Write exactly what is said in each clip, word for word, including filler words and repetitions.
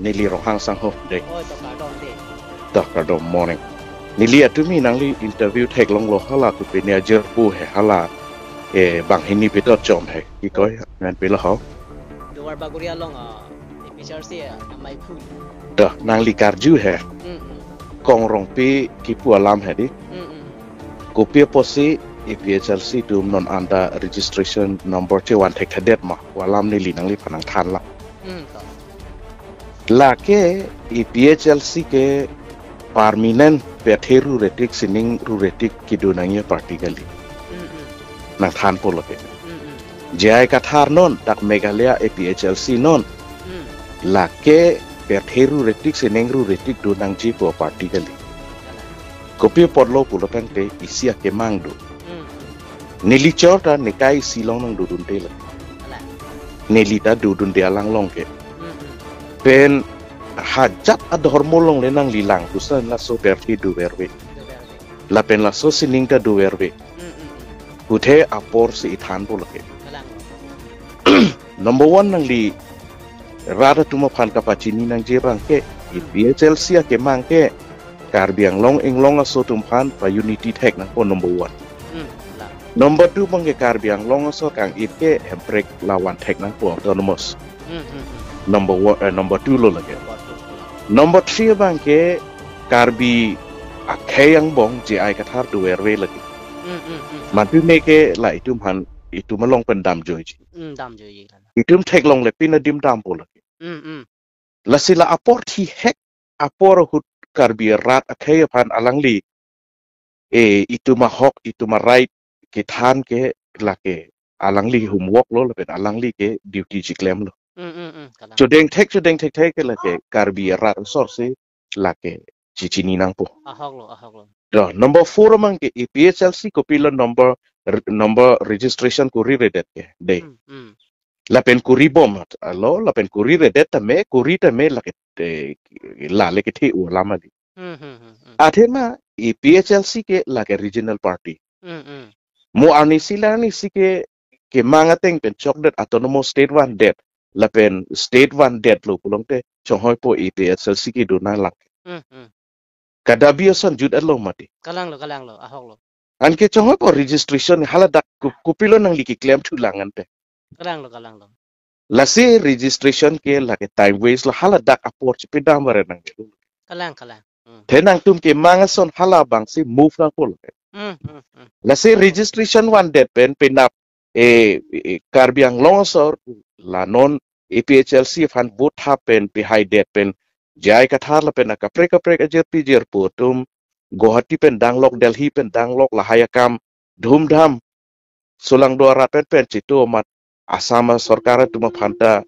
Neli Ronghang Sangho dei. Oh, to kardom dei. To kardom, morning. Neli atumi nangli interview theklonglo hala tu pini ajirpo he hala, eh, banghini pito chom he. Kikoi, ngan pilo ho. Duar Bagori along, ah, A P H L C, ah, amei phu. To, nangli karju he. Mm, mm. Kong Rongpi kipu alam he dei. Mm, mm. Kopi apotsi A P H L C atum non anta registration number chevan thekthedet ma. Pu alam neli nangliphan nangthanlang. Mm, to. Lake A P H L C ke permanent pirthe ru retik sining ru retik kedo nangji aparty kali. Mm, mm. Nangthanpo lake. Mm, mm. J I Kathar non, dak Meghalaya A P H L C non. Mm. Lake pirthe ru retik sining ru retik do nangji pu aparty kali. Kopi apotlo pulo tangte isi akemang do. Mm. Neli chor ta nekai isi along nangdodunde la. Ala. Neli ta dodunde alang along ke. Mm, mm. Pen hajat adhormo along le nangli lang, dusa laso pirthe doverve. Doverve. Lapen laso sining ta doverve. Mm, mm, mm. Kuthe apor si ithanpo lake. Kalang. Number one, nangli rat atum aphan kapachini nangji abang ke, A P H L C akemang ke, Karbi Anglong inglong aso atum aphan pa-unity thek nangpo number one. Hmm, la. Number two abang ke Karbi Anglong aso kang-it ke hemprek la van thek nangpo autonomous. Hmm, hmm, hmm. Number one, eh, number two lo lake. Number two. Number three abang ke Karbi akhei angbong J I Kathar doverve lake. Hmm, hmm, hmm. Mantine ke la itum aphan, itum along pen damjoiji. Hmm, damjoiji kan. Itum theklongle pin adim dampo lake. Hmm, hmm. Lasi la apor thihek apor ahut Karbi arat akhei aphan alangli, eh, itum ahok, itum a-right kethan ke lake alangli homework lo lapen alangli ke duty chiklemlo. Mm, mm, mm, kalang. Chodeng thek, chodeng thekthe ke lake Karbi arat asor si lake chichini nangpo. Ahok lo, ahok lo. Do, number four abang ke A P H L C kopilo number, r-, number registration koriredet ke dei. Mm, mm. Lapen koribom alo, lapen koriredet tame, kori tame lake, eh, la le kethe-u alam kali. Hmm, hmm, hmm, hmm. Athema A P H L C ke lake regional party. Hmm, hmm. Mo arnisi la arnisi ke, kemang ateng pen chokdet autonomous state vandet, lapen state vandetlo pulote chonghoipo A P H L C kedo nanglang. Hmm, hmm. Kadabi ason jut alo mati. Kalanglo, kalanglo, ahoklo. Anke chonghoipo registration hala dak ku-, kopilo nangli keklem thulang ante. Kalanglo, kalanglo. Lasi registration ke lake time waste lo, hala dak apor chipedam vare nang. Kalang, kalang. Hmm. The nangtum kemang ason hala abang si move nangpo lake. Hmm, hmm, hmm. Lasi registration vandet pen penap, eh, eh, Karbi Anglong asor la non A P H L C aphan vote thap pen pehaidet pen J I Kathar lapen akaprek kaprek ajirpi jirpo atum Guwahati pen danglok, Delhi pen danglok, lahai akam dhumdham. Solangdo arat pen pen chito amat Assam sorkar atum aphan ta,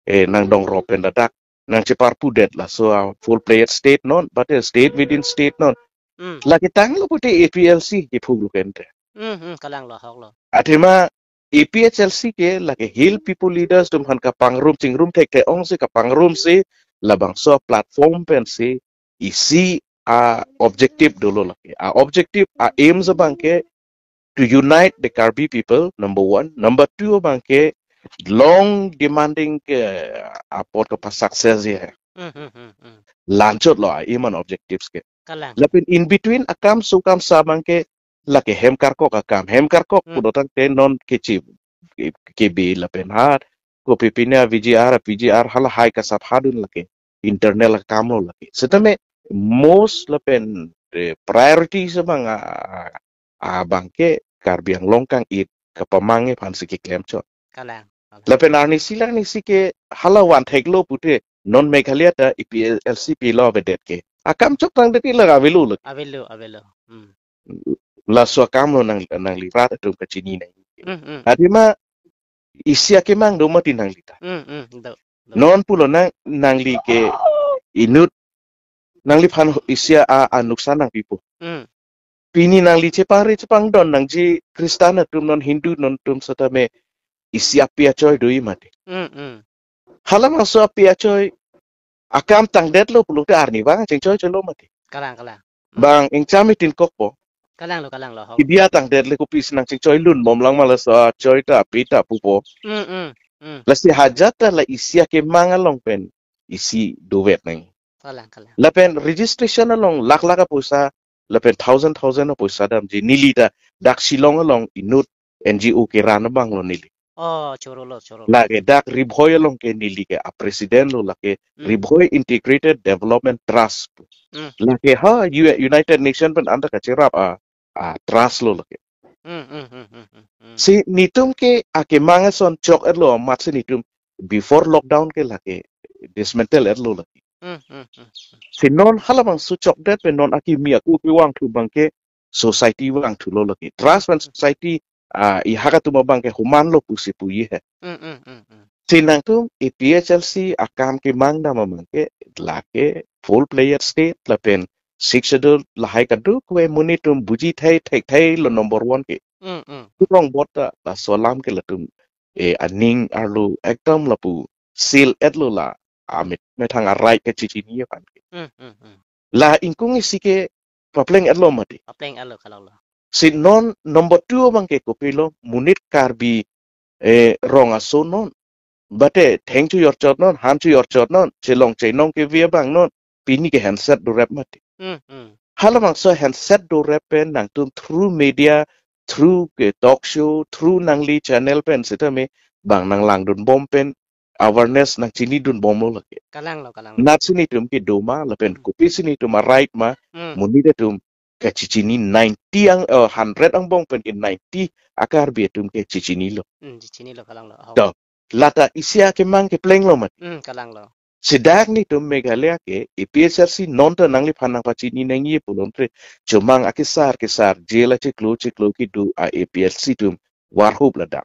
eh, nangdong rop pen ladak nangcheparpudet laso a full-fledged state non, but a state within state non. Hmm. Lake tanglo pute A P H L C kephu lo kente. Hmm, hmm, kalanglo, ahoklo. Athema A P H L C ke lake Hill People Leaders atum aphan kapangrum chingrum thekthe ong si kapangrum si labangso platform pen si isi a-objective dolo lake. A-objective, a-aims abang ke to unite the Karbi people, number one. Number two abang ke long demanding ke apot kepa-success ya. Hmm, hmm, hmm, hmm. Lanchotlo a-aim and objectives ke. Kalang. Lapen in between akam sukam sa abang ke lake hem karkok akam. Hem karkok, hmm, pulo tangte non kechi ke, kebi lapen hat. Kopi pine V G R, P G R hala hai kasap hadun lake. Internal akamlo lake. Setame most lapen, eh, priorities abang a, a, abang ke Karbi Anglong kang-it kapamang aphan si keklem chot. Kalang, kalang. Lapen arnisi la arnisi ke hala van theklo pute non Meghalaya ta A P H L C pilo avedet ke. Akam chok tangdet ke la avelo lo. Avelo, avelo. Hmm. Laso akamlo nang, nangli rat atum kachini nang. Hmm, hmm. Athema isi akemang do mati nangli ta. Hmm, hmm, do, do. Non pulo nang, nangli ke inut nangliphan isi a, anuksan nangpipo. Hmm. Pini nangli chepangri chepangdon nangji Kristan atum non Hindu non atum setame isi api achoi do-i mati. Hmm, hmm. Hala maso api achoi akam tangdetlo pulote arni abang chingchoi cholo mati. Kalang, kalang. Hmm. Bang ingcham itin kokpo. Kalanglo, kalanglo, ahok. Idia tangdetle kopisi nangchingchoi lunbomlang ma laso achoi ta api ta pupo. Hmm, hmm, hmm. Lasi hajat ta la isi akemang along pen isi dovet nang. Kalang, kalang. Lapen registration along lakh lakh apoisa, lapen thousand thousand apoisa damji, neli ta dak Shillong along inut N G O keran abang lo neli. Oh, chorolo, chorolo. Lake dak Ri Bhoi along ke neli ke a president lo, lake Hmm. Ri Bhoi Integrated Development Trust. Hmm. Lake ha U-, United Nation pen anta kachirap a, a trust lo lake. Hmm, hmm, hmm, hmm, hmm, hmm. Si netum ke akemang ason chok-etlo amatsi netum before lockdown ke lake dismantle-etlo lake. Hmm, hmm, hmm, hmm. Si non halabangso chokdet pen non akimi aku kevangthu abang ke society vangthulo lake. Trust pen society, ah, ihak atum abang ke humanlo pusi puji he. Hmm, hmm, hmm, hmm. Si nangtum A P H L C akam kemang dam abang ke lake full fledged state lapen Sixth Schedule lahai kadokave amonit atum buji thai thekthai lo number one ke. Hmm, hmm. Kurong bot ta laso alam ke latum, eh, aning arlo ekdom lapu seal-etlo la amit methang a right kachechini aphan ke. Hmm, hmm, hmm. La ingkung isi ke papleng-etlo mati. Papleng-etlo, kalanglo. Si non number two abang ke kopilo, monit Karbi, eh, rong aso non. Bate theng chojor chot non, han chojor chot non, chelong chenong kevi abang non, pini ke handset dorep mati. Hmm, hmm. Halabangso handset dorep pen nangtum through media, through ke talk show, through nangli channel pen sitame bang nanglangdunbom pen awareness nangchinidunbomlo lake. Kalanglo, kalanglo. Natsi netum kedo ma, lapen Hmm. kopisi netum a right ma, Hmm. monit atum kachechini ninety ang, eh, hundred angbong pen ke ninety a Karbi atum ke chechinilo. Hmm, chechinilo, kalanglo. Aho. To, lata isi akemang keplenglo mati. Hmm, kalanglo. Si dak netum Meghalaya ke A P H L C non ta nangliphan nangpachini nangji pulote chomang akesar kesar, jail achiklo chiklo kedo a A P H L C atum varhup ladak.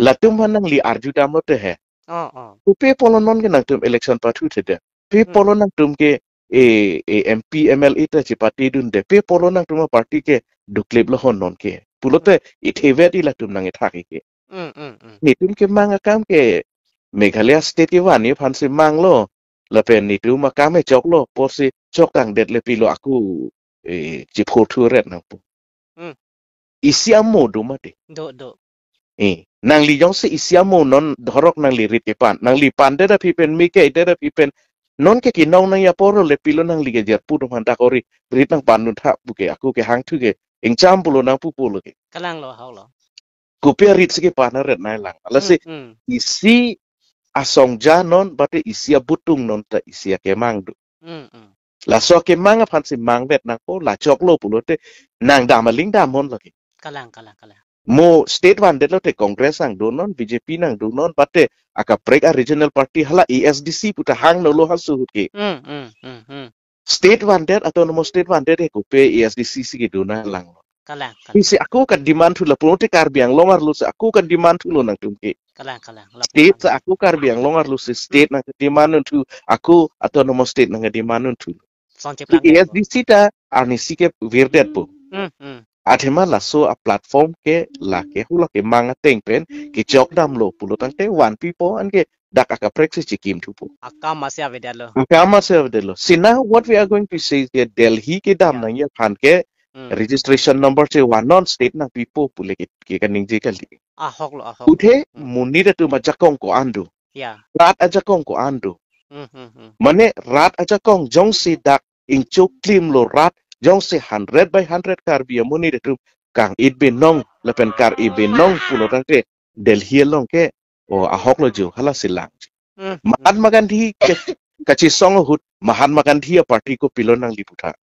Latum aphan nangli arjudamlote he. Oh, oh. Kopi apotlo non ke nangtum election pathuthedet? Pi Hmm. apotlo nangtum ke e, e M P M L A ta chepatedunde? Pi apotlo nangtum a party ke duklip lo hon non ke? Pulote Hmm. ithevet i latum nangkethak ke. Hmm, hmm, hmm. Netum kemang akam ke Meghalaya state kevanji aphansi manglo. Lapen netum akam e choklo, pusi chok tangdet le pilo aku, eh, chiphothu ret nangpo. Hmm. Isi amo do mati. Do, do. Eh, nangli jongsi isi amo non dhorok nangli rit kepan. Nangli pandet aphi pen, mekeidet aphi pen. Non ke kinong nangji apor le pilo nangli ke jerpu do manda kori. Rit nangpandun tha pu ke, aku ke hangthu ke. Ingcham pulo nangpu pulo ke. Kalanglo, haulo. Kopi arit si kepan aret nai lang. Lasi Hmm, hmm. isi asongja non, bate isi abutung non ta isi akemang do. Hmm, hmm. Laso akemang aphansi mangvet nangpo, la choklo pulote nangdam aling damnon lake. Kalang, kalang, kalang. Mo state vandetlote Congress nangdonon, B J P nangdonon, bate akaprek a regional party hala A S D C puta hang nolo ha suhut ke. Hmm, hmm, hmm, hmm. State vandet, autonomous state vandet he kopi A S D C si kedo nang lang. Kalang, kalang. Isi ako ka demand thu lapu te Karbi Anglong arlo si ako ka demand thulo nangtum ke. Kalang, kalang. Lapu State kalang. Sa ako Karbi Anglong arlo si state Hmm. nang demand un thu, ako autonomous state nang demand un thu. Song Ti cheplang A S D C ta arnisi ke virdetpo. Hmm, hmm. Athema laso a platform ke lake hula kemang ateng pen kechok damlo pulo tangte vanpipo, anke dak akaprek si chikim thupo. Akam masi avedetlo. Akam masi avedetlo. Si now what we are going to say is that Delhi kedam Yeah. nangji aphan ke Hmm. registration number chevannon, state nangpipo pule ke, ke kaningje kali. Ahoklo, ahok. Uthe Hmm. monit atum ajakong ko-an do. Yeah. Rat ajakong ko-an do. Hmm, hmm, hmm. Mane rat ajakong jongsi dak ingchoklimlo rat, jongsi hundred by hundred Karbi amonit atum kang-it binong lapen kar-i binong pulo tangte Delhi along ke, o, ahoklo jo, hala si lang. Hmm, hmm. Mahatma Gandhi ke, kachesong ahut, Mahatma Gandhi a party kopilo nangli putha.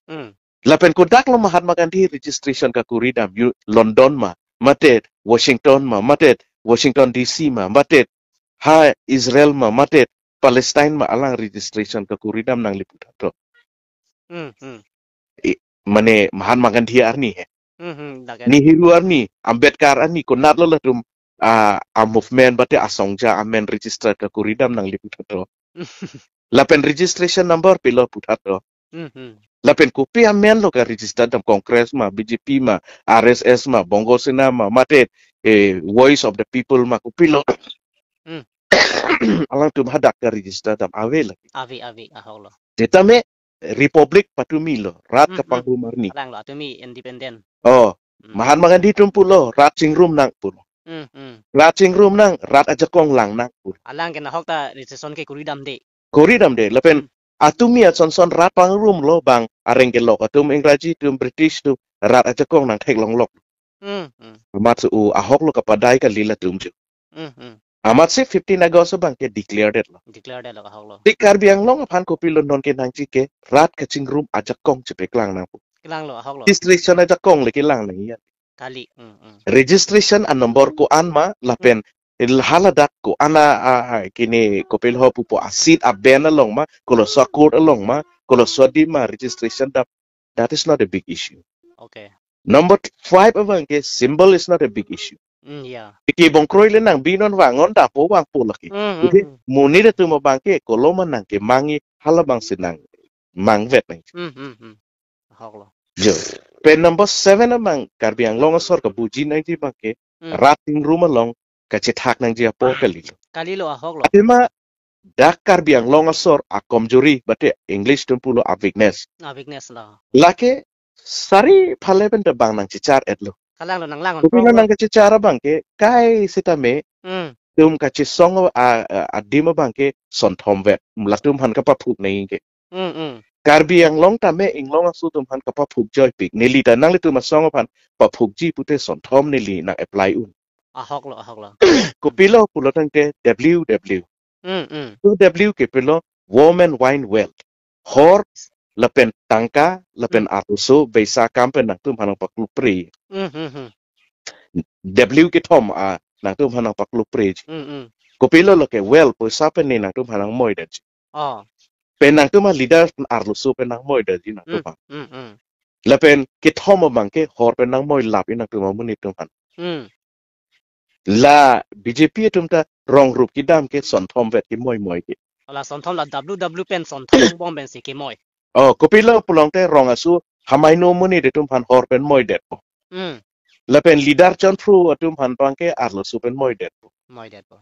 Hmm. Lapen kodaklo Mahatma Gandhi registration kakori dam, yu London ma, mate Washington ma, mate Washington D C ma, mate ha Israel ma, mate Palestine ma, alang registration kakori dam nangli putha to. Hmm, hmm. I, mane Mahatma Gandhi arni he. Hmm, hmm, dak he. Nehru arni, Ambedkar arni, konatlo latum a, a movement bate asongja amen register kakori dam nangli putha to. Lapen registration number pilo putha to. Hmm, hmm. Lapen kopi amen lo ka register dam, Congress ma, B J P ma, R S S ma, Bongo Sena ma, mate, eh, Voice of the People ma, kopilo. Hmm. Alangtum hadak ka register dam ave lagi. Ave, ave, ahoklo. Setame Republic patumi lo, rat Hmm, hmm. kapangrum arni. Kalanglo, atumi independent. Oh, Hmm. Mahatma Gandhi atum pulo, rat chingrum nang pulo. Hmm, hmm. Rat chingrum nang, rat ajakong lang nang pu. Alang ke nahok ta registration ke kuri damde. Kuri damde, lapen Hmm. atumi ason son rat pangrumlo bang areng kelok atum, Ingraji atum, British atum, rat ajakong nang theklonglok. Hmm, hmm. Amat su u ahok lo kapadai kali latum ju. Hmm, hmm. Amat si fifteen August abang ke declare detlo. Declare detlo ahok lo. Ti Karbi Anglong aphan kopilo non ke nangji ke rat kachingrum ajakong chepeklang nang pu. Kelanglo ahok lo. Registration ajakong le kelang nang ya. Kali. Hmm, hmm. Registration a number ko-an ma lapen Hmm. il haladak ko-an a, a, a, kini kopilo pupo a seat a bench along ma, koloso court along ma, koloso adim ma, registration dam. That is not a big issue. Okay. Number five abang ke symbol is not a big issue. Hmm, yeah. Iki bongkroi le nangbi non vang non dapo vangpo laki. Hmm, hmm, Iti hmm. monit atum abang ke koloma nang kemangi halabang si nang mangvet nang. Hmm, hmm, hmm. Ahok lo. Jo. Pen number seven abang Karbi Anglong asor kabuji nangji abang ke Hmm. rat chingrum along kachethak nangji apor kalilo. Kalilo ahok lo. Athema dak Karbi Anglong asor a komjuri bate English atum pulo a weakness. A weakness lo. Lake sari phale pen ta bang nangchechar etlo. Kalanglo nang lang on Kopilo problem. nang kachechar abang ke kai sitame Hmm. tum kachesong a, a, adim abang ke sonthom vet. Latum aphan kapaphuk nang ke. Hmm, hmm. Karbi Anglong tame inglong aso atum aphan kapaphuk joipik. Neli ta nanglitum asong aphan paphukji pute sonthom neli nang apply un. Ahok lo, ahok lo. Kopilo pulo tangte W W. Hmm, hmm. Tu W ke pilo Women Wine Wealth. Hor lapen tangka lapen Hmm. arloso beisa akam pen nangtum aphan nangpaklupre. Hmm, hmm, hmm. W kethom a nangtum aphan nangpaklupre. Hmm, hmm. Kopilo lo ke wealth poisa pen ne nangtum aphan nangmoi det. Oh. Pen nangtum a leader arloso pen nangmoi detji nangtum Hmm, aphan. hmm, hmm. Lapen kethom abang ke hor pen nangmoi lap-i nangtum amonit atum aphan. Hmm. La B J P atum ta rong rup kedam ke sonthom vet kemoimoi ke. Ala sonthom la W W pen sonthom bom pen si kemoi. Oh, kopilo pulote rong aso hamaino amonit atum aphan hor pen moi detpo. Hmm. Lapen leader chonphru atum aphan abang ke arloso pen moi detpo. Moi detpo.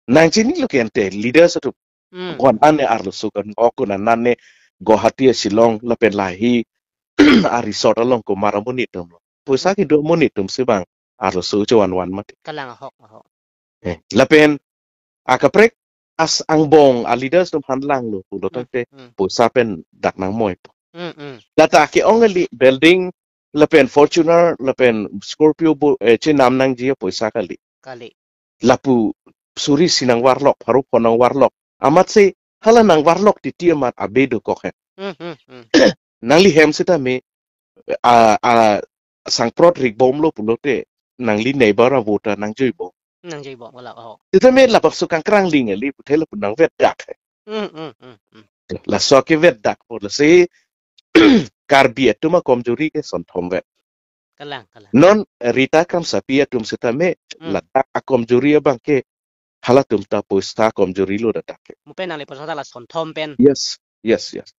Nangchinilo ke ante leaders atum. Hmm. Ko-an ane arloso kan okun anane Guwahati, Shillong lapen lahi a resort along komat amonit atum lo. Poisa kedo amonit atum si bang arloso chevan van mati. Kalang ahok, ahok. Eh, lapen akaprek as angbong a leaders atum aphan langlo pulo Hmm, tangte hmm. poisa pen dak nangmoipo. Hmm, hmm. Lata ke-ong kali building lapen Fortuner lapen Scorpio bo, eh, chenam nangji poisa kali. Kali. Lapu suri isi nangvarlok, pharo pho nangvarlok. Amat si hala nangvarlok titi amat abe dokok he. Hmm, hmm, hmm. Nangli hem sitame a, a, sangprot rik bomlo pulote nangli neighbor avoter nangjui bom. Nangjui bom, wala, oh. Sitame labangso kangkrang ling kali puthe lapu nangvet dak he. Hmm, hmm, hmm, hmm. Laso kevet dakpo lasi Karbi atum akomjuri ke sonthom vet. Kalang, kalang. Non Rita Kramsapi atum sitame Hmm. ladak akomjuri abang ke halatum ta poisa komjuri lo ladak ke. Mo pen nangli poisa ta la sonthom pen. Yes, yes, yes.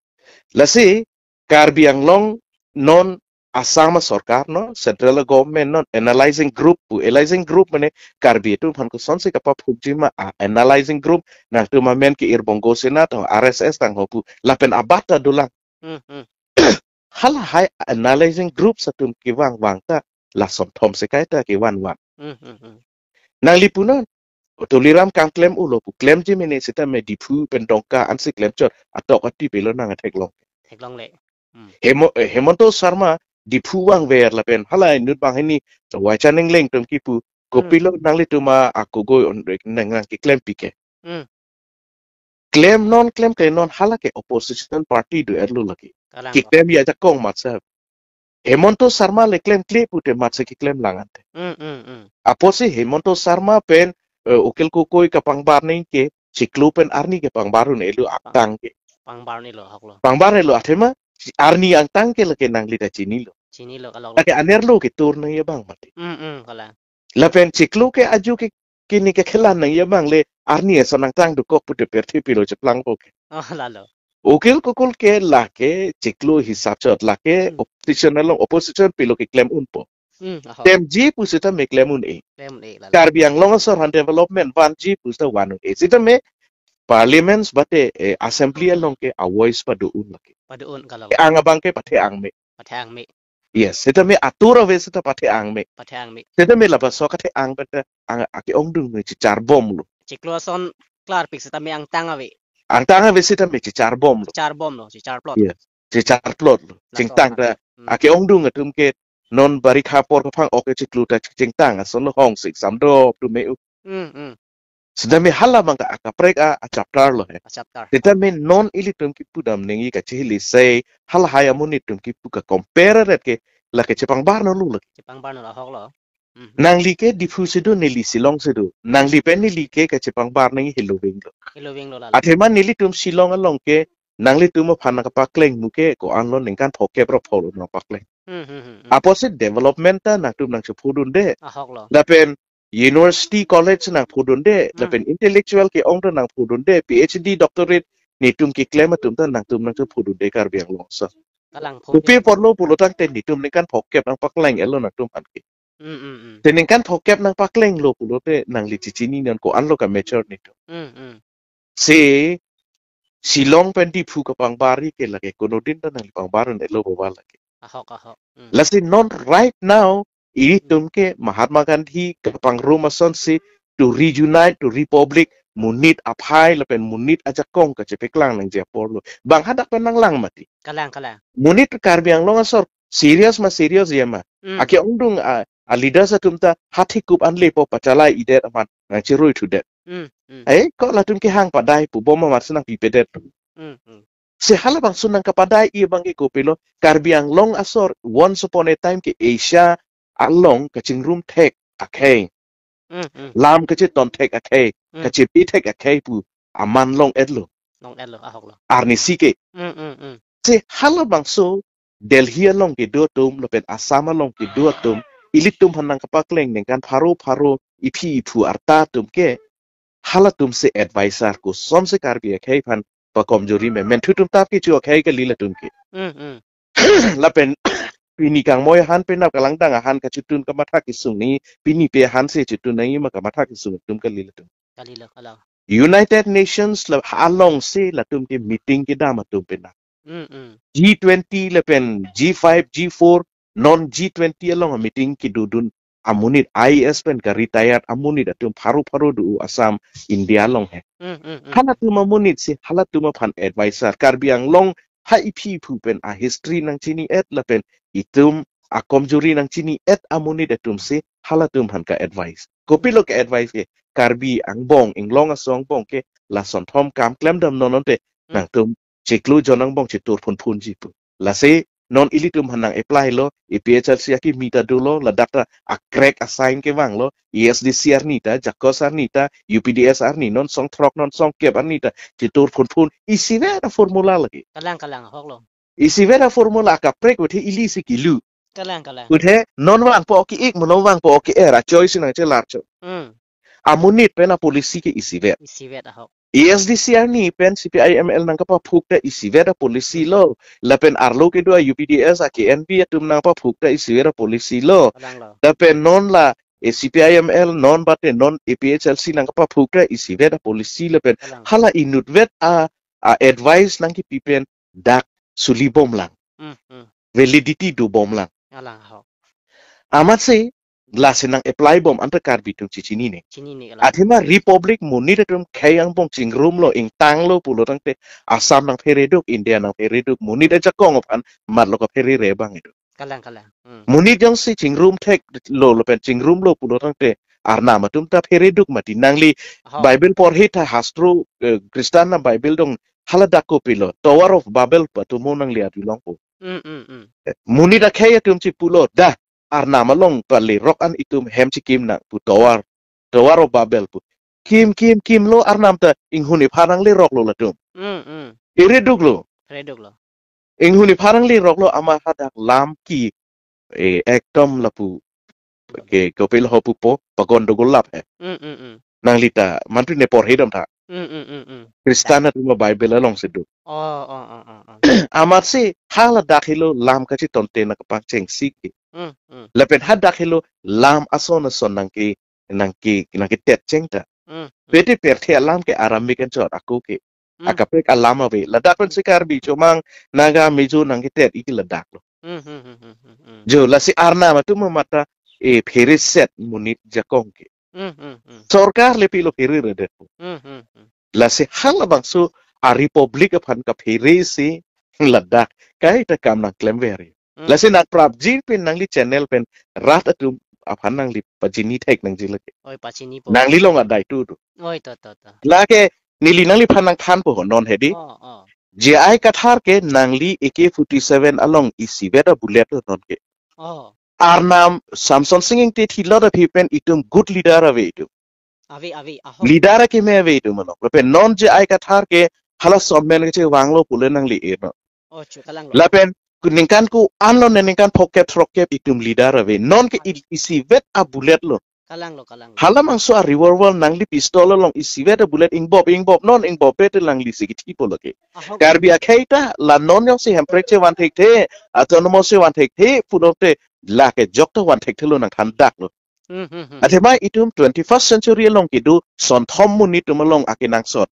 Lasi Karbi Anglong non Assam sorkar no, central government non analyzing group pu, analyzing group mane Karbi atum aphan kosonsi kapaphukji ma a analyzing group nangtum amen ke Irbongo Sena to R S S tangho pu lapen abat ta dolang. Hmm, hmm. Hala hai analyzing groups atum kevang vang ta la sonthom sekai ta kevan van. Hmm, hmm, hmm. Nangli punon Tuliram Kangklem ulo pu klemji mene sitame Diphu pen Dongka ansi klemchot atok ati pelo nang theklong. Theklongle. Hmm. Hemo-, eh, Hemanta Sharma Diphu vangver lapen hala inut banghini Waichan Engleng atum kipu kopilo Hmm. nanglitum a akogoi on nang nang keklem pike. Hmm. Klem non klem klem non hala ke opposition party do erlo lagi. Kalang. Keklem ya jakong matsa. Hemanta Sharma le klemkle pute matsi keklem lang ante. Hmm, hmm, hmm. Apotsi Hemanta Sharma pen, eh, Akhil Gogoi kapangbar nangji ke chiklo pen arni ke pangbar un-elo Pang-, angtang ke. Pangbar un-elo ahok lo. Pangbar un-elo athema arni angtang ke lake nangli ta chinilo. Chinilo kalok lo. Lake anerlo ketur nangji abang mati. Hmm, hmm, kalang. Lapen chiklo ke aju ke kini ke khelan nangji abang le arni ason angtang dokok pute pirthe pilo cheplangpo ke. Oh, lalo. Akhil Gogoi ke lake chiklo hisap chot lake Hmm. opposition along opposition pilo keklem unpo. Hmm, ahok. Klemji pusita me klem un-e. Klem un-e, lalo. Karbi Anglong asor aphan development vanji pusita van un-e. Sitame parliaments bate, eh, assembly along ke a voice pado un lake. Pado un kalok. Ang abang ke pathe ang me. Pathe ang me. Yes, seta me atur ave seta pathe-ang me. Pathe-ang me. Seta me lapuson kathe-ang pen ta ang ake-ongdung me chichar bomlo. Chiklo ason klarpik seta me angtang ave. Angtang ave seta me chichar bomlo. Chichar bomlo, chichar plot. Yes. Chichar plotlo. Laso chingtang aphan ta Hmm. ake-ongdung atum ke non barikha apor kapang oke chiklo ta chingtang ason lo hong sik samdop tu me u. Hmm, hmm. Seta me hala abang ka akaprek a, a chapter lo he. A chapter. Seta me non ilitum kipu dam ningje kachihili sei hala hai amonit atum kipu ka compare ret ke lake chepangbar no lo lake. Chepangbar no lo ahok lo. Hmm. Nangli ke Diphu si do, neli Shillong si do. Nangli pen neli ke kachepangbar ningje Helo Veng lo. Helo Veng lo la. Athema nelitum Shillong along ke nanglitum aphan nangkapakleng mu ke ko-an lo ningkan throkkep ra phongo nangpakleng. Hmm, hmm, hmm, hmm. Apotsi development ta nangtum nangchephodunde. Ahok lo. Lapen university college nangphodunde, Hmm. lapen intellectual ke-ong ta nangphodunde, P H D doctorate netum keklem atum ta nangtum nangchephodunde Karbi Anglong ason. Kalang pho Kopi de. apotlo pulo tangte netum ningkan throkkep nangpakleng-et lo nangtum aphan ke. Hmm, hmm, hmm. Te ningkan throkkep nangpaklenglo pulote nangli chichini non ko-an lo ka mature netum. Hmm, hmm. Si Shillong pen Diphu kapangbar ke lake konodin ta nangli pangbar-et lo bo ba lake. Ahok, ahok. Hmm. Lasi non right now, ilitum ke Mahatma Gandhi kapangrum asonsi to reunite, to republic, monit aphai lapen monit ajakong kachepaklang nangji apor lo. Bang hadak pen nanglang mati. Kalang, kalang. Monit Karbi Anglong asor serious ma serious ya ma. Hmm. Ake-ongdung a, a leaders atum ta hathikup anle po pachalai-idet amat nangcherui thudet. Hmm, hmm. Ai, ko latum kehang padai pu bom amat si nangpipedet. Hmm, hmm. Si halabangso nangkapadai-i abang ke kopilo, Karbi Anglong asor once upon a time ke Asia along kachingrum thek akhei. Hmm, hmm. Lam kacheton thek akhei, Hmm. kachepi thek akhei pu aman long-et lo. Long-et lo, ahok lo. Arnisi ke. Hmm, hmm, hmm. Si halabangso Delhi along kedo atum lapen Assam along kedo atum, ilitum aphan nangkapakleng ningkan pharo pharo iphi iphu arta atum ke halatum si advisor, kosonsi Karbi akhei aphan pakomjori me. Menthu atum tap kecho akhei kali latum ke. Hmm, hmm. Lapen pini kangmoi ahan penap kalangdang ahan kachetun kamatha kesung nangji, pini pe ahan si chetun nangji ma kamatha kesung atum kali latum. Kali lo, kalang. United Nations la alongsi latum ke meeting kedam atum penap. Hmm, hmm. G twenty lapen G five, G four, non G twenty along meeting kedodun amonit I A S pen ka retired amonit atum pharo pharo do Assam, India along he. Hmm, hmm, hmm. Halatum amonit si halatum aphan advisor. Karbi Anglong ha iphi iphu pen a history nangchini-et lapen itum akomjori nangchini-et amonit atum si halatum aphan ka-advise. Kopilo ka-advise ke, Karbi angbong, inglong aso angbong ke lason thom kam klemdam non non te Hmm. nangtum chiklo jon angbong chetur phunphunji pu. Lasi non ilitum aphan nang-apply lo, A P H L C akimi ta dolo, ladak ta a crack a sign kevanglo, A S D C arni ta, JACUS arni ta, U P D S arni, non song throk non song kep arni ta chetur phunphun, isivet a formula lake. Kalang, kalang, ahok lo. Isivet a formula kaprek uthe ili si kilu. Kalang, kalang. Uthe non vangpo ke-ik, mo non vangpo ke-er, a choice nangchelar cho. Hmm. Amonit pen a policy ke isivet. Isivet ahok. A S D C arni pen C P I M L nangkapaphuk ta isivet a policy lo. Lapen arlo kedo a U P D S a K N P atum nangpaphuk ta isivet a policy lo. Kalang lo. Lapen non la, eh, C P I M L non bate non A P H L C nangkapaphuk ta isivet a policy lapen Kalang. hala inutvet a, a advice nangkipi pen dak suli bomlang. Hmm, hmm. Validity do bomlang. Kalang ho. Amatsi lasi nang-apply bom anta Karbi atum chechinine. Chinine, kalang. Athema Republic monit atum khei angbong chingrumlo, ingtanglo pulo tangte Assam nangphereduk, India nangphereduk, monit ajakong aphan matlo kapherere abang itum. Kalang, kalang. Hmm. Monit jongsi chingrum theklo lapen chingrumlo pulo tangte arnam atum ta phereduk mati. Nangli Ho. Bible porhi tha, hastro, eh, Christian na Bible dong haladak kopilo, Tower of Babel pu atum mo nangli adi longpo. Mm, mm, mm. Eh, monit akhei atum chipulo, dah, arnam along pali rok an itum hem chikim nang pu tower, Tower of Babel pu. Kim, kim, kimlo arnam ta inghun ipharang le roklo latum. Mm, mm. Ireduklo. Reduklo. Inghun ipharang le roklo, amat hadak lam ke, eh, ekdom lapu ke kopilo ho pupo, pagondogol lap he. Mm, mm, mm. Nangli ta mantu ne porhi dam tha. Mm, mm, mm, mm. Christian atum Bible alongsi do. Oh, oh, oh, oh, oh. Amatsi haladak helo lam kachitonte nangkapangchengsi ke. Mm, mm. Lapen hadak helo lam ason ason nangke, nangke, nangketet cheng ta. Mm, mm. Pete pirthe alam ke Aramaic anchot ako ke. Mm. Akaprek alam ave. Ladak pen si Karbi, Chomang, Naga, Mizo nangketet-i ke ladak lo. Hmm, hmm, hmm, hmm, hmm, hmm. Jo, lasi arnam atum mata e phere set monit jakong ke. Hmm, hmm, hmm. Sorkar le pilo phere redet. Hmm, hmm, hmm. Lasi halabangso a-republic aphan kaphere si ladak kaita kam nangklemver. Hmm. Lasi nangprapji pen nangli channel pen rat atum aphan nangli pachini thek nangji lake. Oi, pachinipo. Nangli along adai tu tu. Oi, to, to, to. Lake neli nangliphan nangthanpo ho non hedi. Oh, oh. J I Kathar ke nangli A K forty-seven along isivet a-bullet lo non ke. Oh. Arnam Samson Sing Ingti thilot aphi pen itum good leader ave itum. Ave, ave, ahok. Leader akeme ave itum along. Lapen non J I Kathar ke hala somen kechevanglo pule nangli-e non. Oh, chu, kalanglo. Lapen ku ningkan ko-an lo ne ningkan phokep throkkep itum leader ave. Non ke i-, isivet a-bullet lo. Kalanglo, kalanglo. Halabangso a-revolver nangli pistol along isivet a-bullet ingbop, ingbop, non ingbop pe te nangli si kithi po lake. Ahok. Karbi akhei ta la non jongsi Hemprek chevan thekthe, autonomous chevan thekthe pulote lake jokta van thekthelo nangthandaklo. Hmm, hmm, hmm. Athema itum twenty-first century along kedo sonthom monit atum along akenangsot.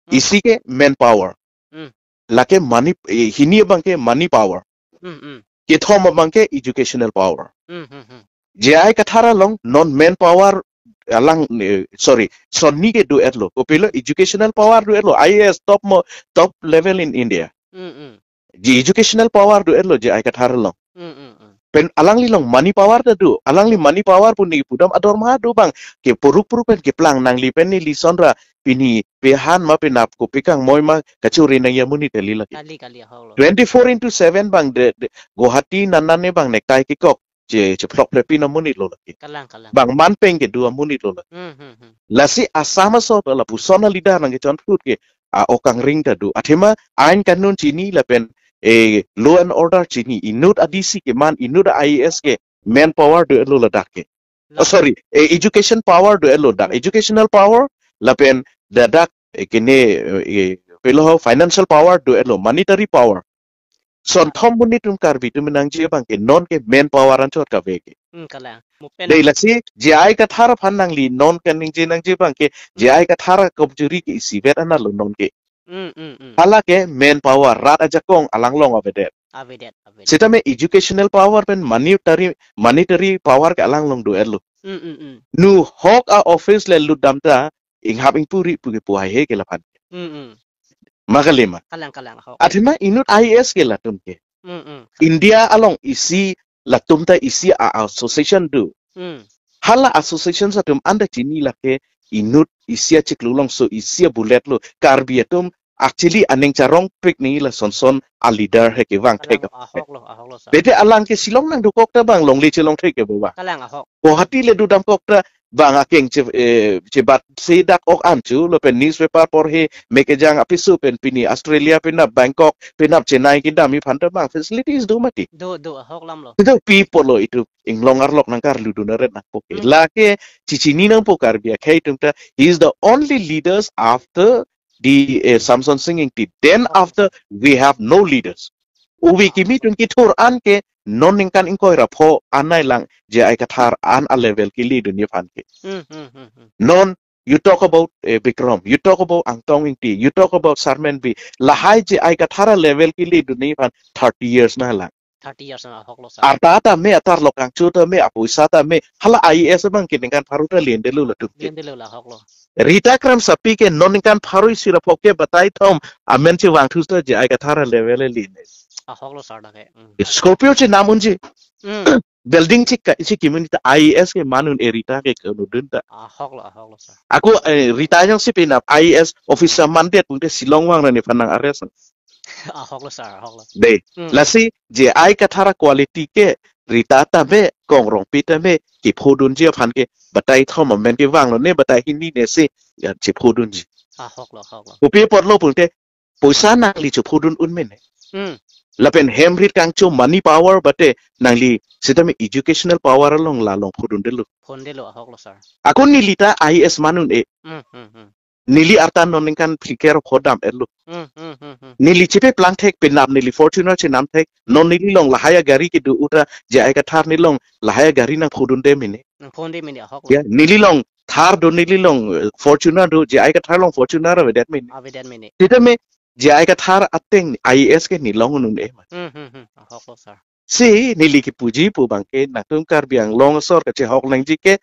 Hmm. Isi ke manpower. Hmm. Lake money, eh, hini abang ke money power. Hmm, hmm. Kethom abang ke educational power. Hmm, hmm, hmm. J I Kathar along non manpower alang, eh, sorry, sonni ke do-etlo. Kopilo educational power do-etlo. I A S top mo, top level in India. Hmm, hmm. Ji educational power do-etlo J I Kathar along. Hmm, hmm, hmm. Pen alangli along money power ta do. Alangli money power pu ne pudam adorma do abang. Ke puruk puruk pen keplang nangli pen neli sonra pini pehan ma penap ko pekang moi ma kachuri nangji amonit kali lake. Kali, kali, ahok lo. Twenty-four into seven abang de, de Guwahati nanane abang ne kai kekok che, chephlok phlepin amonit lo lake. Kalang, kalang. Bang man pen kedo amonit lo lake. Hmm, hmm, hmm. Lasi Assam aso lapuson a-leader nangkechonphut ke a-ok angring ta do. Athema ain kanun chini lapen, eh, law and order chini, inut a-D C keman, inut a-I A S ke manpower do-etlo ladak ke. Oh, sorry, eh, education power do-etlo dak. Hmm. Educational power lapen ladak, eh, kene, eh, pilo ho financial power do-etlo, monetary power. Sonthom monit atum Karbi atum nangji abang ke non ke manpower anchot kave ke. Hmm, kalang. Mo pen dei lasi J I Kathar aphan nangli non kaningje nangji abang ke, J I Kathar a-kamjori ke isivet anat lo non ke. Hmm, hmm, hmm. Hala ke manpower rat ajakong alang along avedet. Avedet, avedet. Sitame educational power pen monetary, monetary power ke alang along do-etlo. Hmm, hmm, hmm. Nu hok a-office le lutdam ta inghap ingpuri pu ke pu haihe ke laphan. Hmm, hmm. Ma kali ma. Kalang, kalang, ahok. Athema inut I A S ke latum ke. Hmm, hmm. India along isi latum ta isi a-association do. Hmm. Hala association atum anta chini lake inut isi achiklo along so isi a-bullet lo. Karbi atum actually aning charongpik nangji la sonson a-leader he kevang thek. Kalang, ahok lo, ahok lo, sir. Bete alang ke Shillong nangdokok ta bang longle chelong thek ke bo ba. Kalang, ahok. Guwahati le dodamkok ta bang akeng che, eh, chebat sedak ok an chu lapen newspaper porhe me kejang apiso pen pini Australia penap Bangkok penap Chennai kedam aphan ta bang facilities do mati. Do, do, ahok lam lo. Itu pi apotlo itum inglong arlok nangkarludun aret nangpo ke. Hmm. Lake chichini nangpo Karbi akhei atum ta, he is the only leaders after the, eh, Samson Sing Ingti. Then after, we have no leaders. Ubi kimi atum kethur an ke non ningkan ingkoi ra pho anai lang J I Kathar an a-level kele dunji aphan ke. Hmm, hmm, hmm, hmm. Non, you talk about, eh, Bikram, you talk about Angtong Ingti, you talk about Sarmen Bey. Lahai J I Kathar a-level kele dunji aphan thirty years nanglang. Thirty years na, ahok lo, sir. Arta ta me, atar lo kangchu ta me, apoisa ta me, hala I A S abang ke ningkan pharo ta lendelo latum ke. Lendelo la, ahok lo. Rita Kramsapi ke non ningkan pharo isi ra pho ke batai thom amen chevangthu ta J I Kathar a-level le lene. Ahok lo, sir, dak ke. Hmm. Scorpio chenam unji. Hmm. Building chika, chikimi ta I A S keman un-e Rita ke kenudun ta. Ahok lo, ahok lo, sir. Ako, eh, Rita jongsi penap I A S officer mandet pute Shillong vang ra nephan nang-arrest. Ahok lo, sir, ahok lo. Dei. Hmm. Lasi J I Kathar a-quality ke Rita ta me, Kong Rongpi ta me, kephodunji aphan ke batai thom amen kevanglo ne, batai hini ne si, ya, chephodunji. Ahok lo, ahok lo. Kopi apotlo pute poisa nangli chephodun un mene. Hmm. Lapen hem rit kangcho money power bate nangli sitame educational power along la along phodundelo. Phondelo, ahok lo, sir. Ako neli ta I A S man un-e. Hmm, hmm, hmm. Neli arta non ningkan phlikep ra pho dam-etlo. Hmm, hmm, hmm, hmm. Neli chepeplang thek penap neli Fortuner chenam thek, non neli along lahai a-gari kedo uta J I Kathar neli along lahai a-gari nangphodunde mene. Nangphonde mene, ahok lo. Ya, neli along Thar do, neli along, eh, Fortuner do, J I Kathar along Fortuner avedet mene. Avedet mene. Sitame J I Kathar ateng I A S ke neli along un-e ma. Hmm, hmm, hmm. Ahok lo, sir. Si neli kipuji pu abangke nangtum Karbi Anglong asor kachehok nangji ke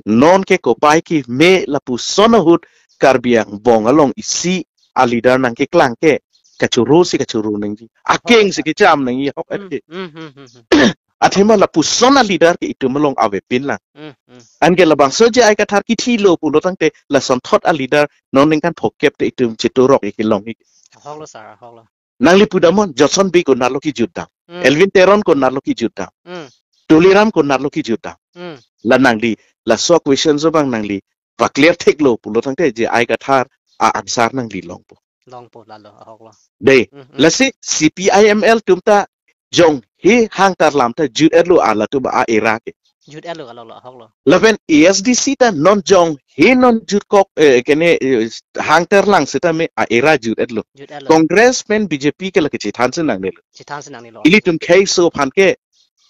non ke kopai keme lapuson ahut Karbi angbong along isi a leader nangkeklang ke kachoro si kachoro nangji. Akeng si kecham nangji ahok Hmm, ati. hmm, hmm, hmm, hmm. Athema lapuson a leader ke itum along avepin lang. Hmm, hmm. Anke labangso J I Kathar kithilo pulo tangte lasonthot a leader non ningkan phokep te itum chetorok ikilong ik. Ahoklo sir, ahoklo. Nangli pudamnon, Johnson Bey konatlo kijutdam. Hmm. Elwin Teron konatlo kijutdam. Hmm. Tuliram konatlo kijutdam. Hmm. La nangli, laso question so abang nangli pakler theklo pulo tangte J I Kathar a answer nangli longpo. Longpo lalo, ahoklo. Dei, Hmm, hmm. Lasi C P I M L atum ta jong he hang tarlam ta jut-etlo alatum a era ke. Jut-etlo, ahoklo, ahoklo. Lapen A S D C ta non jong he non jutkok, eh, kene, eh, hang tarlang seta me a era jut-etlo. Jut-etlo. Congress pen B J P ke lake chethan si nangnelo. Chethan si nangnelo. Ilitum khei so aphan ke,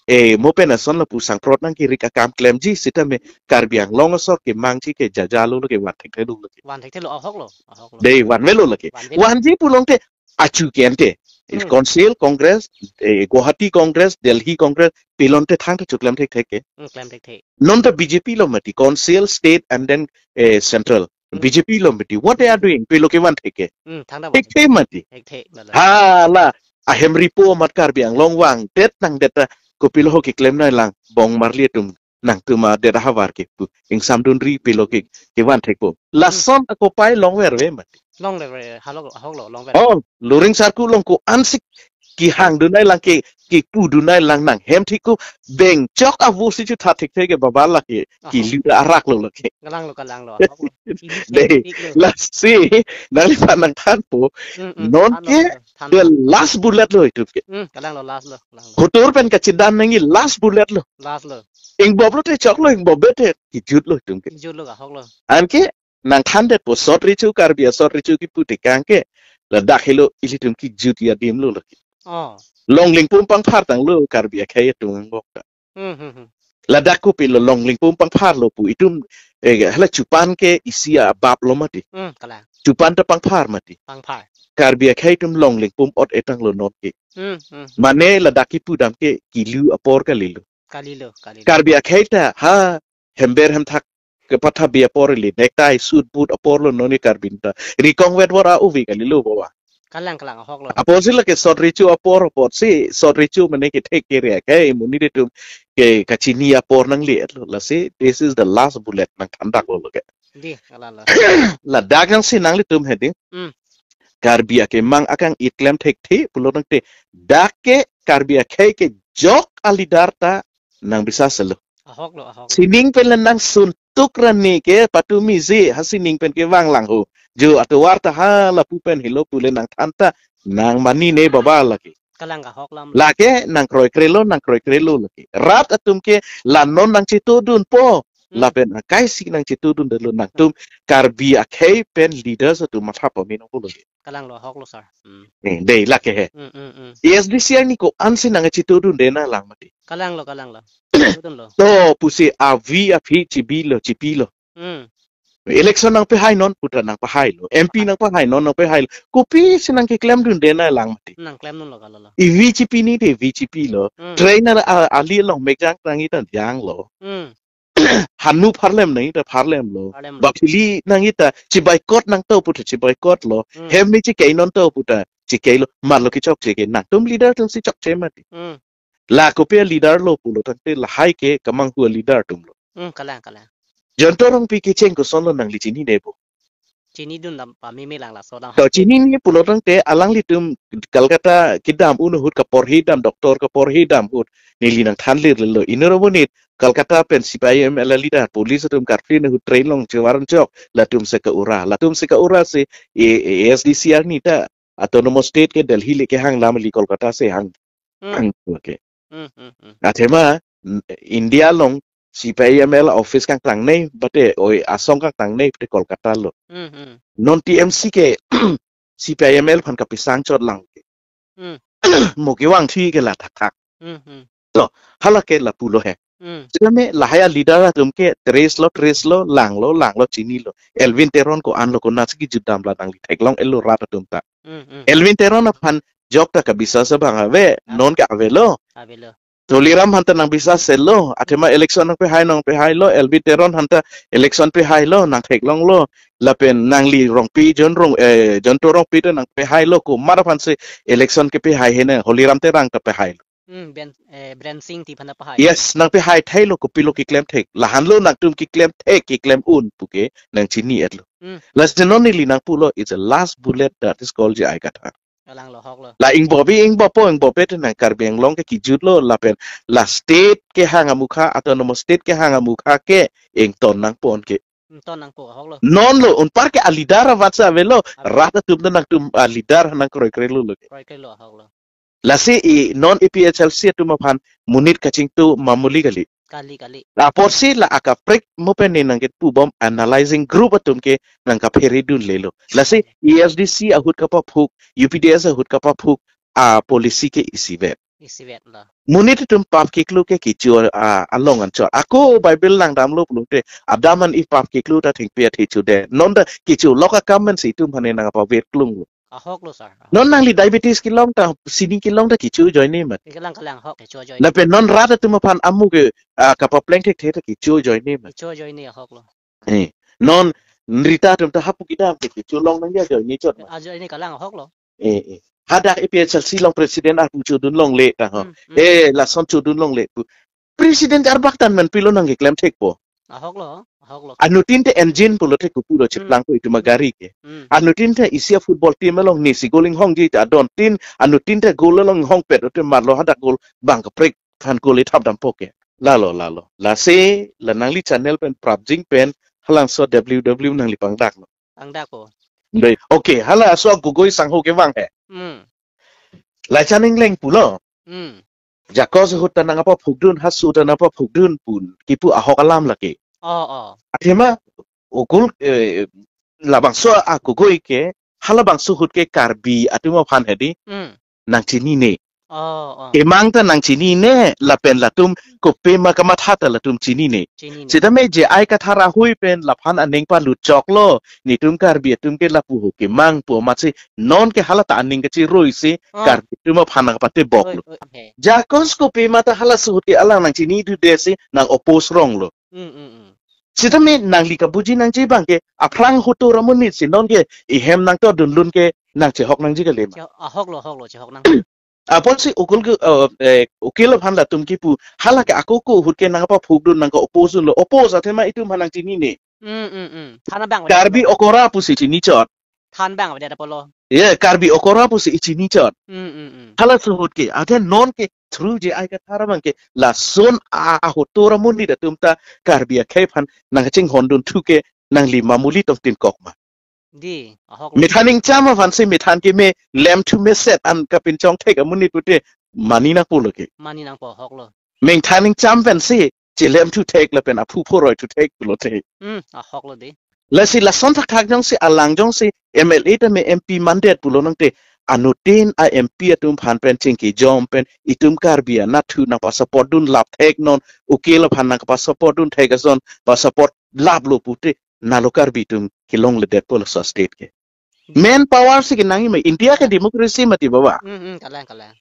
eh, mo pen ason lapu sangprot nangkirik akam klemji seta me Karbi Anglong asor kemangji ke jajalo lake van thekthelo lake. Van thekthelo, ahoklo, ahoklo. Dei, vanvelo lake. Vanvelo. Vanji pulote achu kente. Hmm. Council Congress, eh, Guwahati Congress, Delhi Congress, pilonte thangta chuklem thekthek ke. Hmm, klem thekthek. Non ta B J P lo mati, Council, State and then, eh, Central. Hmm. B J P lo mati. What they are doing? Pilo kevan thek ke. Hmm, thangta van thek. Thekthe mati. Thekthe, lalo. Hala, ahem ripo amat Karbi Anglong vangdet nangdet ta kopilo ho keklem nanglang bong marli atum nangtum adet ahavar ke pu ingsamdunri pilo ke kevan thekpo. Lason akopai longverve mati. Longverve, ahoklo, ahoklo, longverve. Oh, Luring Sarku along ko-an si kehangdun nanglang ke, kepudun nanglang nanghem thekpo bengchok avo si chutha thekthe ke baba lake, ahok. Kilu arak lo lake. Kalanglo, kalanglo, ahoklo. Dei, lasi, nangliphan nangthanpo, Hmm, hmm, non thanlo, ke, thanlo. The last bullet lo itum ke. Hmm, kalanglo, last lo, kalanglo. Hotur pen kachedam nangji last bullet lo. Last lo. Ingbop lote choklo, ingbopbe te kijutlo itum ke. Kijutlo, ahoklo. Anke nangthandetpo sot recho Karbi asot recho kipu tekang ke. Ladak helo ilitum kijut adimlo lake. Oh. Longlingpum pangphar tanglo Karbi akhei atum angbong ta. Hmm, hmm, hmm. Ladak kopilo longlingpum pangpharlo pu itum, eh, hala chupan ke isi abap lo mati. Hmm, kalang. Chupan ta pangphar mati. Pangphar. Karbi akhei atum longlingpum ot-etanglo non ke. Hmm, hmm. Mane ladak kipudam ke kilu apor kalilo. Kalilo, kalilo. Karbi akhei ta ha hember hemthak kepathabi apor ili, necktie, suit, boot aporlo non ke Karbi ta. Rikong vetver a-ove kalilo baba. Kalang, kalang, ahoklo. Apotsi lake sot recho apor apotsi, sot recho mane kethek kere akhei amonit atum ke kachini apor nangle-etlo. Lasi, this is the last bullet nangthandaklo lake. Dei, kalanglo. Ladak jongsi nanglitum hedi. Hmm. Karbi akemang akang-it klem thekthe pulo tangte dak ke Karbi akhei kejok a leader ta nangbisaselo. Ahoklo, ahoklo. Sining pen le nangsuntuk ra ne ke patumi je ha sining pen kevang lang ho. Jo atovar ta ha lapu pen helo pule nangthan ta nangmani ne baba lake. Kalang, ahoklo. Lake nangkroikrelo, nangkroikrelo lake. Rat atum ke la non nangchetodunpo. Hmm. Lapen akai si nangchetodundelo nangtum Karbi akhei pen leaders atum matha pamenonpo lake. Kalanglo, ahoklo sir. Hmm. Eh, dei lake he. Hmm, hmm, hmm. A S D C arni ko-an si nangchetodunde nanglang mati. Kalanglo, kalanglo. Chetodunlo. To pusi avi aphi chibilo, chipilo. Hmm. Election nangpehainon puta nangpehailo. M P nangpehainon nangpehailo. Kopisi nangkeklemdunde nanglang mati. Nangklemdunlo kalanglo. Ivi chipini te ivi chipilo. Hmm. Train a, a, ali along mekjang nangji ta janglo. Hmm. Hanu pharlem nangji ta pharlemlo. Pharlemlo. Bapili nangji ta chiboycott nangto puta chiboycottlo. Hmm. Hem me chikeinon to puta chikeilo. Marlo kechokche ke nangtum leader atum si chokche mati. Hmm. La kopi a leader lo pulo tangte lahai ke kemanghu a leader atumlo. Hmm, kalang, kalang. Jayanta Rongpi kecheng kosonlo nangli chinine bo? Chinidun dam pameme lang laso dam. To chinine pulo tangte alanglitum Kolkata kedam un ahut kaporhedam doctor kaporhedam ahut neli nangthanlirlo. Inut amonit Kolkata pen C P I M L a leader police atum karphin ahut train along chevaran chok latum si ke-ura. Latum si ke-ura si A S D C arni ta autonomous state ke Delhi le kehang lam li Kolkata si hang. Hmm. Hang, okay. Hmm, hmm, hmm. Athema, n-, India along C P I M L office kangtangnei, bate oi asong kangtangnei, bate Kolkata lo. Hmm, hmm. Non T M C ke C P I M L aphan kapisang chot lang ke. Hmm. Mo kevangthu ke la thakthak. Hmm, hmm. To, hala ke lapulo he. Hmm. Sitame lahai a leader atum ke trace lo, trace lo, langlo, langlo, chinilo. Elwin Teron ko-anlo konatsi kijutdam la nangli theklong-etlo rat atum ta. Hmm, hmm. Elwin Teron aphan jok ta kabisas abang ave, ah, non ke avelo. Avelo. Tuliram aphan ta nang bisa selo, athema election nangpehai nangpehailo, L B Teron aphan ta election pehailo, nangtheklonglo, lapen nangli Rongpi John Rong, eh, John to Rongpi ta nangpehailo, komat aphansi election kepehai he nang, Holiram Terang ta pehailo. Hmm, Ben, eh, Biren Singh ti aphan ta pehai. Yes, nangpehai thailo, kopilo keklem thek. Lahenlo nangtum keklem thek, keklem un puke nangchini-etlo. Hmm. Lasi non neli nangpulo, it's a last bullet that is called J I Kathar. Kalang lo, hok lo. La ingbobi, ingbopo, ingbope te nang Karbi Anglong ke kejutlo, lapen la state kehang amukha, autonomous state kehang amukha ke ington nangpon ke. Ington nangpo, hok lo. Non lo, unpar ke a leader avat sa avelo, Ave. Rat atum ta nangtum a leader nangkroi kroi lo lo ke. Kroikre lo, hok lo. Lasi i non A P H L C atum aphan monit kachingtu mamuli kali. Kali, kali. Apotsi la akaprek mo pen ne nangkepubom analyzing group atum ke nangkapheredun lelo. Lasi A S D C ahut kapaphuk, U P D S ahut kapaphuk, a policy ke isivet. Isivet lo. Monit atum pap keklu ke kecho a, along anchot. Ako Bible langdamlo pulote, Adam an Eve pap keklu ta thengpi athe chodet. Non ta kecholok akam pensi itum aphan ne nangpavet klung lo. Ahok lo, sir. Ahok. Non nangli diabetes kelong ta, sini kelong ta kecho ajoine mat. Kalang, kalang, ahok, kecho ajoine. Lapen non rat atum aphan amu ke, ah, kapapleng thekthe ta kecho ajoine mat. Kecho ajoine, ahok lo. Eh, non nrita atum ta hapu kedam ke kecholong nangji ajoine chot mat. Ajoine, kalang, ahok lo. Eh, eh. Hadak A P H L C along president arpu chodun longle ta ho. Hmm, hmm. Eh, lason chodun longle pu. President arbak tan man pilo nangkeklem thekpo. Ahok lo, ahok lo. Anuttin te engine pulote kopulo, hmm, cheplang ko itum agari ke. Hmm. Anuttin te isi a-football team along nisi goal inghongji ta adon tin, anuttin te goal along inghongpet lote marlo hadak goal bang kaprek aphan goal ithap dampo ke. Lalo, lalo. Lasi, la nangli channel pen prapjin pen, halangso W W nangli pangdaklo. Pangdakpo. Dei, okay, halaso Gogoi sangho kevang he. Hmm. Laichan ingleng pulo. Hmm. Jakos ahut ta nangpaphukdun, hasu ta nangpaphukdun pu kipu ahok alam lake. Oh, oh. Athema, okul, eh, labangso a Gogoi ke, halabangso ahut ke Karbi atum aphan hedi, hmm, nangchinine. Oh, oh. Kemang ta nangchinine, lapen latum kopima kamatha ta latum chinine. Chinine. Sitame J I Kathar ahui pen laphan aning palut choklo, netum Karbi atum ke lapu ho kemang pu amatsi, non ke hala ta aning kachiruisi, oh, Karbi atum aphan nangpateboklo. Oi, oi, okay. Jakos kopima ta halaso ahut ke alang nangchini dudesi nang-oppose ronglo. Mm, mm, mm. Sitame nangli kabuji nangji abang ke, aphrang hotur amonit si non ke, ihem nangtodunlun ke, nangchehok nangji kali ma. Che-, ahok lo, ahok lo, chehok nang. Apotsi okul ke, eh, eh, okil aphan latum kipu, hala ke ako ko ahut ke nangpaphukdun nangka-oppose dunlo, oppose athema itum aphan nangchinine. Mm, mm, mm. Than abang Karbi okora pusi chini chot. Than abang avedet apotlo. Ye, Karbi okora pusi ichini chot. Mm, mm, mm. Halaso ahut ke, athe non ke through J I Kathar abang ke, lason a, ahotur amonit atum ta Karbi akhei aphan nangchinghondun thu ke nangli mamuli tong tin kok ma. Dei, ahok lo. Methan ingcham aphansi methan keme lemthu meset an kapinchong thek amonit pute mani nangpo lo ke. Mani nangpo, ahok lo. Methan ingcham pensi chilem thu thek lapen aphu phoroi thu thek pulote. Hmm, ahok lo dei. Lasi lason thakthak jongsi alang jongsi M L A tame M P mandet pulo nangte anuttin a M P atum aphan pen chingki jom pen itum Karbi anatthu nangpasupport dun lap thek non, okil aphan nangpasupport dun thek ason pasupport laplo pute nalo Karbi atum kelongledetpo laso state ke. Main power si kenangji ma, India ke democracy mati baba. Hmm, hmm, kalang, kalang.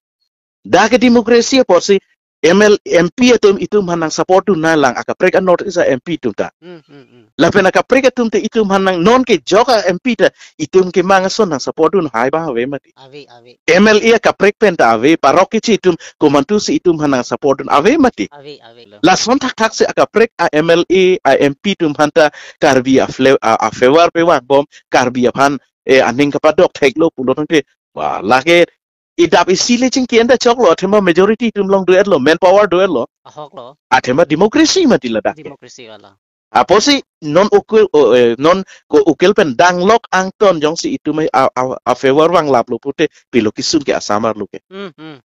Dak ke democracy apotsi M L, M P atum itum aphan nangsupport dun nanglang akaprek a North East a M P atum ta. Hmm, hmm, hmm. Lapen akaprek atum ta itum aphan nang non ke jok a M P ta itum kemang ason nangsupport dun hai abang ave mati. Ave, ave. M L A akaprek pen ta ave, parok kechi atum komantusi itum aphan nangsupport dun ave mati. Ave, ave lo. Lason thakthaksi akaprek a M L A, a M P atum aphan ta Karbi a fle-, a, a favor pevangbom, Karbi aphan, eh, aning kapadok theklo pulo tangte, wah, lake idap isi le chingki enda choklo, athema majority atum along do-etlo, manpower do-etlo. Ahok lo. Athema democracy mati ladak ke. Democracy wala. Apotsi non okil, o, eh, non ko okil pen danglok angton jongsi itum a, a, a favor vanglaplo pute pilo kesung ke Assam arlo ke. Hmm, hmm.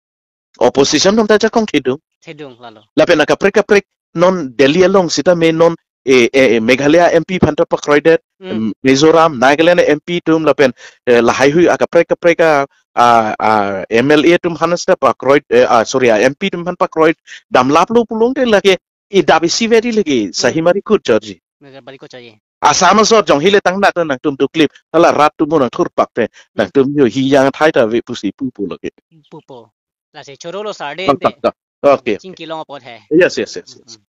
Opposition atum ta jakong thedung. Thedung lalo. Lapen akaprek kaprek non Delhi along sitame non, eh, eh, eh, Meghalaya M P aphan ta pakroidet, hmm, em, Mizoram, Nagaland M P atum lapen, eh, lahaihui akaprek kaprek a, a, a, M L A atum aphan ta pakroi, eh, ah, sorry, a M P atum aphan pakroi damlaplo pulo tangte lake idap isivet lake, hmm, sahi mari kut chotji. Mari, mari kut chotji. Assam asor jong hile tang nat nangtum duklip, hala rat atum nangthurpak te, hmm, nangtum yo hi yang thai ta ave pusi pupo lake. Pupo. Lasi choro lo sar de. Tak, te. Tak, tak. Okay, okay. Chingki long apot he. Yes, yes, yes, yes. Mm, mm.